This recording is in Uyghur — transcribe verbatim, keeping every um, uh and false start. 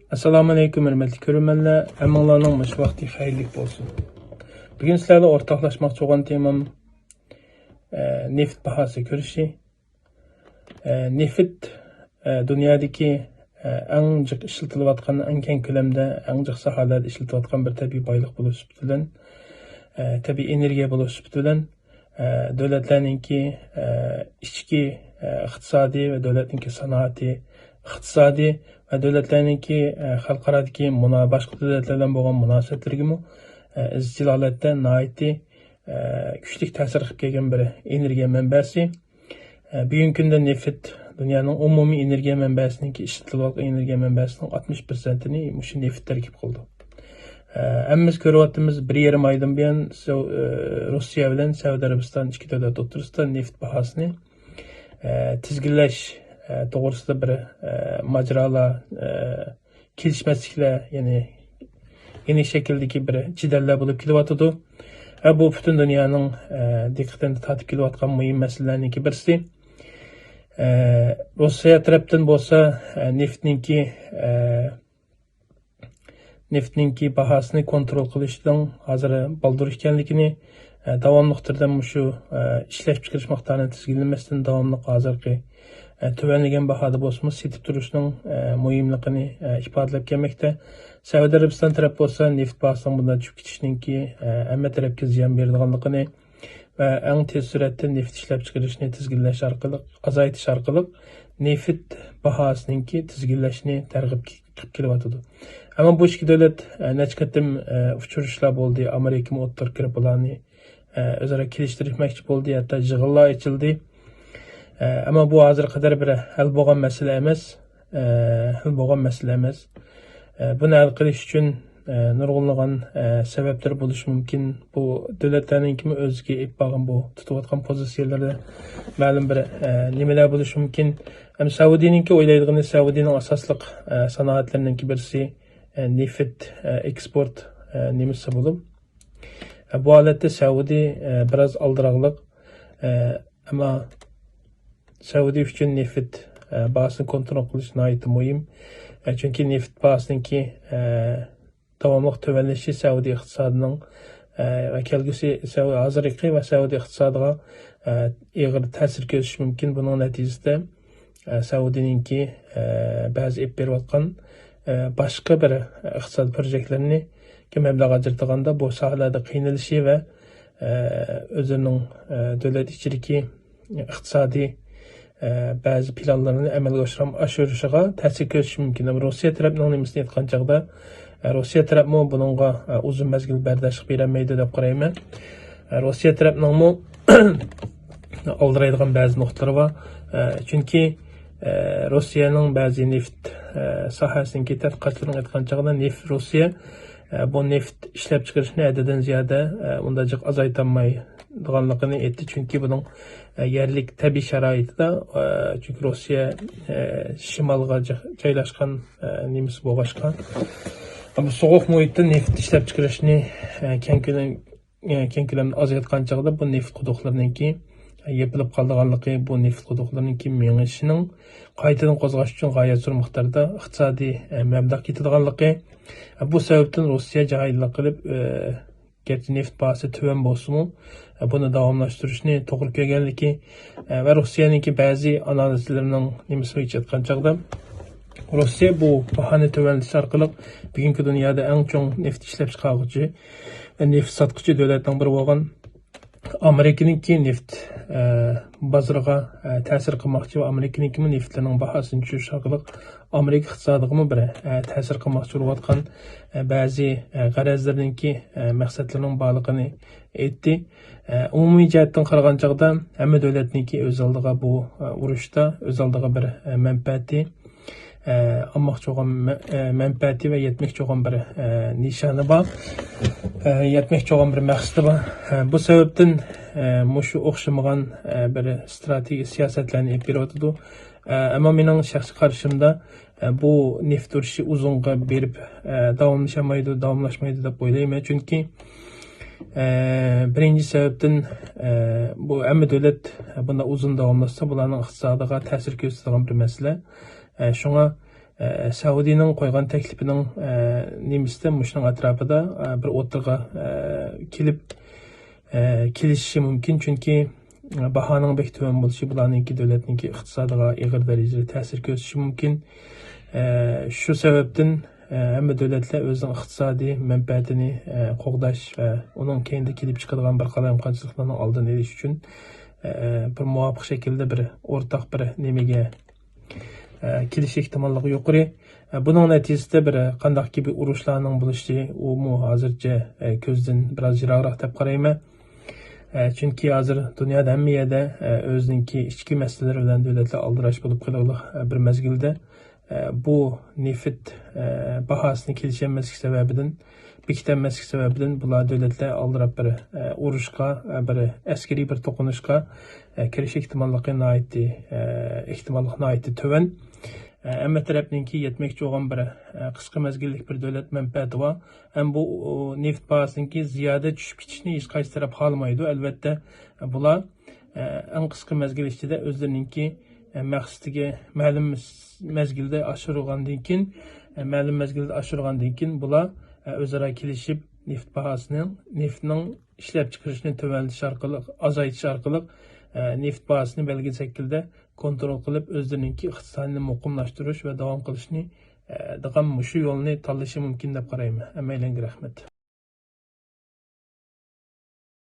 ئەسسالامۇئەلەيكۇم، ھۆرمەتلىك كۆرۈرمەنلەر، ھەممىڭلارنىڭ مۇشۇ ۋاقتى خەيرلىك بولسۇن. بۈگۈن سىلەرلەر ئورتاقلاشماقچى بولغان تېمام، ئە، نېفىت باھاسى كۈرىشى. ئە، نېفىت، ئە، دۇنيادىكى، ئە، ئەڭ جىق ئىشلىتىلىۋاتقان، ئەڭ كەڭ كۆلەمدە، ئەڭ جىق ساھەلەردە ئىشلىتىلىۋاتقان بىر تەبىئىي بايلىق بولۇش سۈپىتى بىلەن، ئە، تەبىئىي ئېنېرگىيە بولۇش سۈپىتى بىلەن، ئە، دۆلەتلەرنىڭكى، ئە، ئىچكى، ئە، ئىقتىسادىي ۋە دۆلەتنىڭكى سانائىتى ئىقتىسادىي ۋە دۆلەتلەرنىڭكى، ئە، خەلقئارادىكى مۇنا-، باشقا دۆلەتلەر بىلەن بولغان مۇناسىۋەتلىرىگىمۇ، ئە، ئىزچىل ھالەتتە ناھايىتى، ئە، كۈچلۈك تەسىر قىلىپ كەلگەن بىر ئېنېرگىيە مەنبەسى. ئە، بۈگۈنكى كۈندە نېفىت دۇنيانىڭ ئومۇمىي ئېنېرگىيە مەنبەسىنىڭكى، ئىشلىتىلىۋاتقان ئېنېرگىيە مەنبەسىنىڭ ئاتمىش پىرسەنتىنى مۇشۇ نېفىت تەركىب قىلىدۇ. ئە، ھەممىمىز كۆرۈۋاتىمىز، بىر يېرىم ئايدىن بۇيان سەۋ-، ئە، روسىيە بىلەن سەئۇدى ئەرەبىستان ئىككى دۆلەت ئوتتۇرىسىدا نېفىت باھاسىنى، ئە، تىزگىنلەش، ئە، توغرىسىدا بىر، ئە، ماجىرالار، ئە، كېلىشمەسلىكلەر، يەنى يېنىك شەكىلدىكى بىر جېدەللەر بولۇپ كېلىۋاتىدۇ. ۋە بۇ پۈتۈن دۇنيانىڭ، ئە، دىققىتىنى تارتىپ كېلىۋاتقان مۇھىم مەسىلىلەرنىڭكى بىرسى. ئە، روسىيە تەرەپتىن بولسا، ئە، نېفىتنىڭكى، ئە، نېفىتنىڭكى باھاسىنى كونترول قىلىشنىڭ ھازىر بالدۇر ئىكەنلىكىنى، ئە، داۋاملىق تۈردە مۇشۇ، ئە، ئىشلەپچىقىرىش مىقدارىنى تىزگىنلىمەستىن داۋاملىق ھازىرقى، ئە، تۆۋەنلىگەن باھادا بولسىمۇ سېتىپ تۇرۇشنىڭ، ئە، مۇھىملىقىنى، ئە، ئىپادىلەپ كەلمەكتە. سەئۇدى ئەرەبىستان تەرەپ بولسا نېفىت باھاسىنىڭ بۇنداق چۈشۈپ كېتىشىنىڭكى، ئە، ھەممە تەرەپكە زىيان بېرىدىغانلىقىنى ۋە ئەڭ تېز سۈرئەتتە نېفىت ئىشلەپچىقىرىشنى تىزگىنلەش ئارقىلىق، ئازايتىش ئارقىلىق نېفىت باھاسىنىڭكى تىزگىنلەشنى تەرغىب قىلىپ كېلىۋاتىدۇ. ئەمما بۇ ئىككى دۆلەت، ئە، نەچچە قېتىم، ئە، ئۇچرىشىشلار بولدى. ئامېرىكىمۇ ئوتتۇرىغا كىرىپ بۇلارنى، ئە، ئۆزئارا كېلىشتۈرمەكچى بولدى، ھەتتا يىغىنلار ئېچىلدى. ئە، ئەمما بۇ ھازىرغا قەدەر بىر ھەل بولغان مەسىلە ئەمەس. ئە، ھەل بولغان مەسىلە ئەمەس. ئە، بۇنى ھەل قىلىش ئۈچۈن، ئە، نۇرغۇنلىغان، ئە، سەۋەبلەر بولۇشى مۇمكىن. بۇ دۆلەتلەرنىڭكىمۇ ئۆزىگە ئېلىپ بارغان بۇ تۇتۇۋاتقان پوزىتسىيەلىرى مەلۇم بىر، ئە، نېمىلەر بولۇشى مۇمكىن. ھەم سەئۇدىنىڭكى ئويلايدىغىنى، سەئۇدىنىڭ ئاساسلىق، ئە، سانائەتلىرىنىڭكى بىرسى، ئە، نېفىت، ئە، ئېكسپورت، ئە، نېمىسى بولۇپ، ئە، بۇ ھالەتتە سەئۇدى، ئە، بىراز ئالدىراقلىق. ئە، ئەمما سەئۇدى ئۈچۈن نېفىت، ئە، باھاسىنى كونترول قىلىش ناھايىتى مۇھىم. ئە، چۈنكى نېفىت باھاسىنىڭكى، ئە، داۋاملىق تۆۋەنلىشى سەئۇدى ئىقتىسادىنىڭ، ئە، ۋە كەلگۈسى سەئۇ-، ھازىرقى ۋە سەئۇدى ئىقتىسادىغا، ئە، ئېغىر تەسىر كۆرسىتىشى مۇمكىن. بۇنىڭ نەتىجىسىدە، ئە، سەئۇدىنىڭكى، ئە، بەزى ئېلىپ بېرىۋاتقان، ئە، باشقا بىر ئىقتىساد پروژېكتلىرىنى مەبلەغ ئاجرىتىدىغاندا بۇ ساھەلەردە قىينىلىشى ۋە، ئە، ئۆزىنىڭ، ئە، دۆلەت ئىچىدىكى ئىقتىسادىي، ئە، بەزى پىلانلىرىنى ئەمەلگە ئاشۇرام-، ئاشۇرۇشىغا تەسىر كۆرسىتىشى مۇمكىن. ئەمما روسىيە تەرەپنىڭ نېمىسىنى ئېيتقان چاغدا، ئە، روسىيە تەرەپمۇ بۇنىڭغا، ئە، ئۇزۇن مەزگىل بەرداشلىق بېرەلمەيدۇ دەپ قارايمەن. ئە، روسىيە تەرەپنىڭمۇ ئالدىرايدىغان بەزى نۇقتىلىرى بار. ئە، چۈنكى، ئە، روسىيەنىڭ بەزى نېفىت، ئە، ساھەسىنىڭكى تەتقىقاتچىلىرىنىڭ ئېيتقان چاغدا نېفىت روسىيە، ئە، بۇ نېفىت ئىشلەپچىقىرىشنى ھەددىدىن زىيادە، ئە، ئۇنداق جىق ئازايتالمايدىغانلىقىنى ئېيتتى. چۈنكى بۇنىڭ، ئە، يەرلىك تەبىئىي شارائىتىدا، ئە، چۈنكى روسىيە، ئە، شىمالغا جا-، جايلاشقان، ئە، نېمىسى بولغاچقا، بۇ سوغۇق مۇھىتتا نېفىت ئىشلەپچىقىرىشنى، ئە، كەڭ كۆلەم ئە، كەڭ كۆلەمدە ئازايتقان چاغدا بۇ نېفىت قۇدۇقلىرىنىڭكى، ئە، يېپىلىپ قالىدىغانلىقى، بۇ نېفىت قۇدۇقلىرىنىڭكى مېڭىشىنىڭ قايتىدىن قوزغاش ئۈچۈن غايەت زور مىقداردا ئىقتىسادىي، ئە، مەبلەغ كېتىدىغانلىقى، ئە، بۇ سەۋەبتىن روسىيە جاھىللىق قىلىپ، ئە، گەرچە نېفىت باھاسى تۆۋەن بولسىمۇ، ئە، بۇنى داۋاملاشتۇرۇشنى توغرا كۆرگەنلىكى، ئە، ۋە روسىيەنىڭكى بەزى ئانالىزچىلىرىنىڭ نېمىسى بويىچە ئېيتقان چاغدا، روسىيە بۇ باھانى تۆۋەنلىتىش ئارقىلىق بۈگۈنكى دۇنيادا ئەڭ چوڭ نېفىت ئىشلەپچىقارغۇچى، نېفىت ساتقۇچى دۆلەتنىڭ بىرى بولغان ئامېرىكىنىڭكى نېفىت، ئە، بازىرىغا، ئە، تەسىر قىلماقچى ۋە ئامېرىكىنىڭكىمۇ نېفىتلىرىنىڭ باھاسىنى چۈشۈرۈش ئارقىلىق ئامېرىكا ئىقتىسادىغىمۇ بىر، ئە، تەسىر قىلماقچى بولۇۋاتقان، ئە، بەزى، ئە، غەرەزلىرىنىڭكى، ئە، مەقسەتلىرىنىڭ بارلىقىنى ئېيتتى. ئە، ئومۇمىي جەھەتتىن قارىغان چاغدا ھەممە دۆلەتنىڭكى ئۆز ئالدىغا بۇ، ئە، ئۇرۇشتا ئۆز ئالدىغا بىر، ئە، مەنپەئەتى، ئە، ئالماقچى بولغان مە-، ئە، مەنپەئەتى ۋە يەتمەكچى بولغان بىر، ئە، نىشانى بار. ئە، يەتمەكچى بولغان بىر مەقسىتى بار. ئە، بۇ سەۋەبتىن، ئە، مۇشۇ ئوخشىمىغان، ئە، بىر ئىستراتېگىيە سىياسەتلەرنى ئېلىپ بېرىۋاتىدۇ. ئە، ئەمما مېنىڭ شەخسىي قارىشىمدا، ئە، بۇ نېفىت ئۇرۇشى ئۇزۇنغا بېرىپ، ئە، داۋاملىشالمايدۇ، داۋاملاشمايدۇ دەپ ئويلايمەن. چۈنكى، ئە، بىرىنچى سەۋەبتىن، ئە، بۇ ھەممە دۆلەت بۇنداق ئۇزۇن داۋاملاشسا، بۇلارنىڭ ئىقتىسادىغا تەسىر كۆرسىتىدىغان بىر مەسىلە. ئە، شۇڭا، ئە، سەئۇدىنىڭ قويغان تەكلىپىنىڭ، ئە، نېمىسىدە مۇشۇنىڭ ئەتراپىدا، ئە، بىر ئوتتۇرىغا، ئە، كېلىپ، ئە، كېلىشىشى مۇمكىن، چۈنكى، ئە، باھانىڭ بەك تۆۋەن بولۇشى بۇلارنىڭكى دۆلەتنىڭكى ئىقتىسادىغا ئېغىر دەرىجىدە تەسىر كۆرسىتىشى مۇمكىن. ئە، شۇ سەۋەبتىن، ئە، ھەممە دۆلەتلەر ئۆزىنىڭ ئىقتىسادىي مەنپەئەتىنى، ئە، قوغداش ۋە ئۇنىڭ كەينىدە كېلىپ چىقىدىغان بىر قالايمىقانچىلىقلارنىڭ ئالدىنى ئېلىش ئۈچۈن، ئە، بىر مۇۋاپىق شەكىلدە بىر ئورتاق بىر نېمىگە، ئە، كېلىش ئېھتىماللىقى يۇقىرى. ئە، بۇنىڭ نەتىجىسىدە بىر قانداقكى بىر ئۇرۇشلارنىڭ بولۇشى، ئۇمۇ ھازىرچە، ئە، كۆزدىن بىراز يىراقراق دەپ قارايمەن. ئە، چۈنكى ھازىر دۇنيادا ھەممە يەردە، ئە، ئۆزىنىڭكى ئىچكى مەسىلىلىرى بىلەن دۆلەتلەر ئالدىراش بولۇپ قېلىۋاتقان، ئە، بىر مەزگىلدە، ئە، بۇ نېفىت، ئە، باھاسىنى كېلىشەلمەسلىك سەۋەبىدىن، بېكىتەلمەسلىك سەۋەبىدىن بۇلار دۆلەتلەر ئالدىراپ بىر، ئە، ئۇرۇشقا، ئە، بىر ئەسكىرىي بىر توقۇنۇشقا، ئە، كىرىش ئېھتىماللىقى ناھايىتى، ئە، ئېھتىماللىق ناھايىتى تۆۋەن. ئە، ھەممە تەرەپنىڭكى يەتمەكچى بولغان بىر، ئە، قىسقا مەزگىللىك بىر دۆلەت مەنپەئەتى بار. ھەم بۇ، ئۇ، نېفىت باھاسىنىڭكى زىيادە چۈشۈپ كېتىشىنى ھېچقايسى تەرەپ خالىمايدۇ. ئەلۋەتتە، بۇلار، ئە، ئەڭ قىسقا مەزگىل ئىچىدە ئۆزلىرىنىڭكى، ئە، مەقسىتىگە مەلۇم مەزگىلدە ئاشۇرغاندىن كېيىن، ئە، مەلۇم مەزگىلدە ئاشۇرغاندىن كېيىن بۇلار، ئە، ئۆزئارا كېلىشىپ، نېفىت باھاسىنىڭ، نېفىتنىڭ ئىشلەپچىقىرىشنى تۆۋەنلىتىش ئارقىلىق، ئازايتىش ئارقىلىق، ئە، نېفىت باھاسىنى بەلگىلىك شەكىلدە كونترول قىلىپ، ئۆزلىرىنىڭكى ئىقتىسادىنى مۇقىملاشتۇرۇش ۋە داۋام قىلىشنى، ئە، دېگەن مۇشۇ يولنى تاللىشى مۇمكىن دەپ قارايمەن. ھەممەيلەنگە رەھمەت.